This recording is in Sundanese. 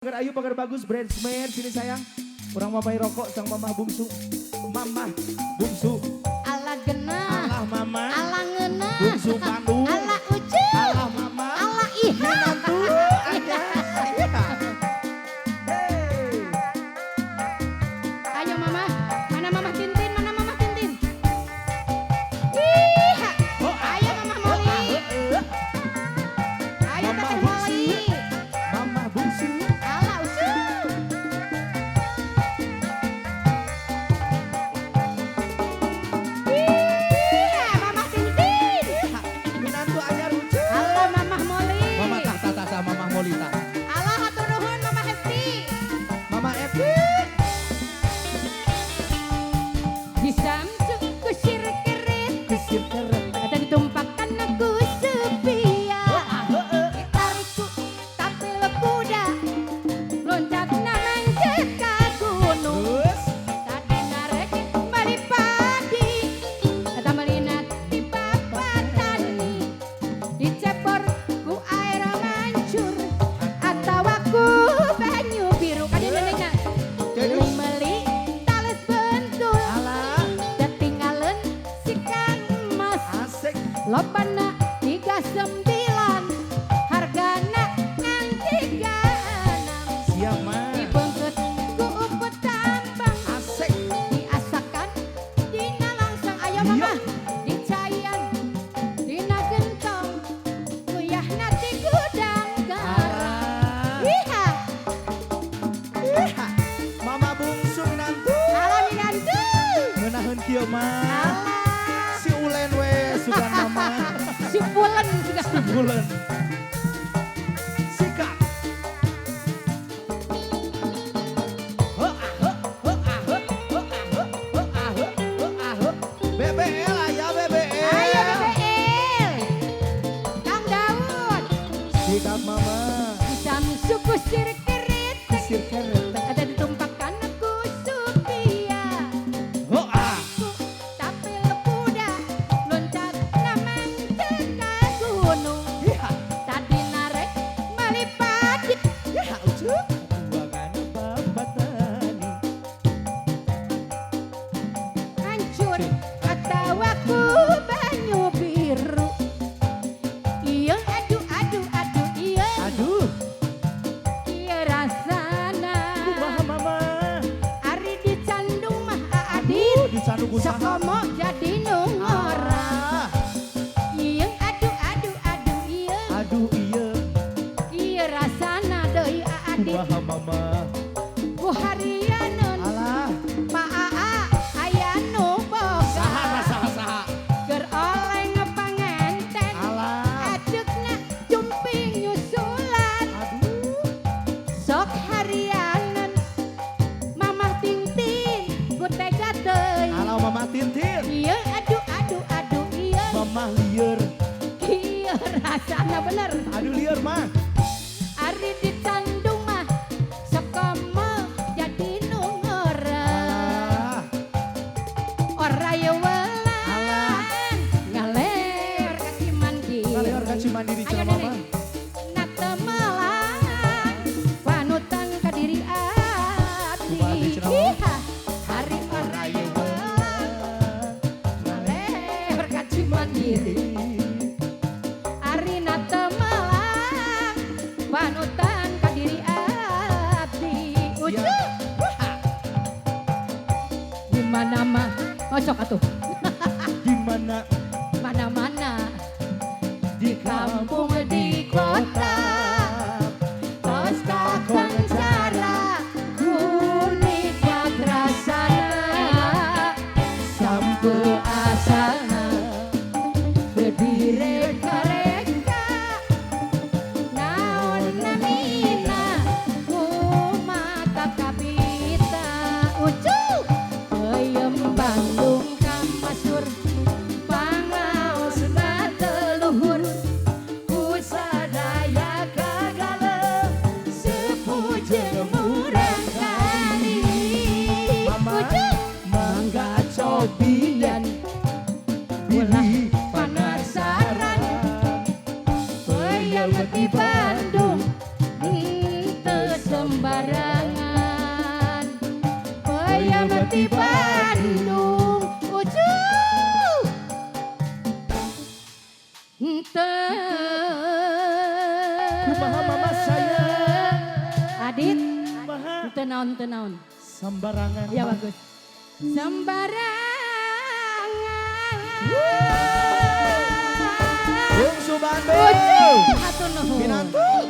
Pagar ayu, pagar bagus, bridesmaid, sini sayang. Kurang mamai rokok sang mamah bungsu. Mamah bungsu. Ala genah. Alah mama. Ala ngeunah. Bungsu Bandung. Ala ucu. Alah mama. Ala iha. Menantu. Iya. Hey. Ayo mama, mana mama Tintin, mana mama Tintin? Iha. Oh, Ayo mama Molly. Ayo Mama teteh bungsu. Molly. Mama bungsu. Ala ucu. Iha, mama Tintin. Minantu anyar lucu. Ala mama Molly. Mama tah tah tah tah mama Molly tah. Ala hatur nuhun mama Hesti. Mama Epi. Disamsu kusir keret. Kusir keret. Kata ditumpahkan aku sepia. Ditariku tampil kuda. Loncat manjat ka gunung. Terus. Tadi narek bali padi. Kata melina di papatani. Dicepor ku air mancur. Atau aku banyu biru. Kan ini neneknya. Meli tales bentul. Alah. Ketinggalan si Kang Mas. Asik. Lobana 39, hargana ngan 36. Siap mah. Dibengket ku upet tambang. Asik. Diasakan dina langsung. Ayo mama. Dicayan dina gentong. Kuyahna ti gudang garam. Alah. Iha. Iha. Mama bungsu minantu. Ala minantu. Ngeunaheun kieu mah. Ala. Si ulen we sugan mama. Si pulen sudah. Si pulen. Sikat. BBL aya BBL. Ayo BBL. Kang Daud. Sikat mama. Disamsu kusir keretek. Kusir keretek. Ada ditumpahkan aku supia. Oh ah. Tapil kuda loncat manjat ka gunung. Iha. Tadi narek mali padi. Iha ucu. Buangan babatani. Hancur atau aku banyu biru. Iya aduh aduh aduh iya. Aduh. Iya rasana. Kumaha mama. Ari dicandung mah Aduh, Adit. dicandung ku saha. Sakomo jadi nu ngora. Ah. Iya aduh aduh aduh iya. Aduh iya. Iya rasana deui Adit. Kumaha mama. Ku harianeun Alah. Pak Aa aya nu boga. Saha saha saha. Keur oleng pangenten. Alah. Adeukna jumping nyusulan. Aduh. Sok harianeun Mamah Tintin ku tega teuing. Alah mama Tintin. Iya aduh aduh aduh iya. Mama lieur. Iya rasana bener. Aduh lieur mah. Ari dicandung mah sakomo jadi nu ngora. Alah. Ora ye welang ngaler ka Cimandiri. Ngaler ka Cimandiri Ayo cenah mama. nenek. Natemelang panutan ka diri abdi. Kumaha teh cenah mama? Iha. Ari ora ye welang ngaler ka Cimandiri. Ari natemelang panutan ka diri abdi. Ucuh. Di mana mah masuk atuh. Di mana? Mana-mana Di kampung di kota. Tos kakoncara ku nikmat rasana sampe asana direka-reka naon namina ku mata kabita. Ucu peuyeum Bandung kamasur pangaosna teu luhur ku Sembarangan. Peuyeum ti Bandung, Ucu. Henteu. Kumaha, Mama sayang? Adit, Kumaha? Teu naon, teu naon. Sembarangan. Ya, bagus. Sembarangan. Bungsu Bandung. Ucu, hatur nuhun. Minantu.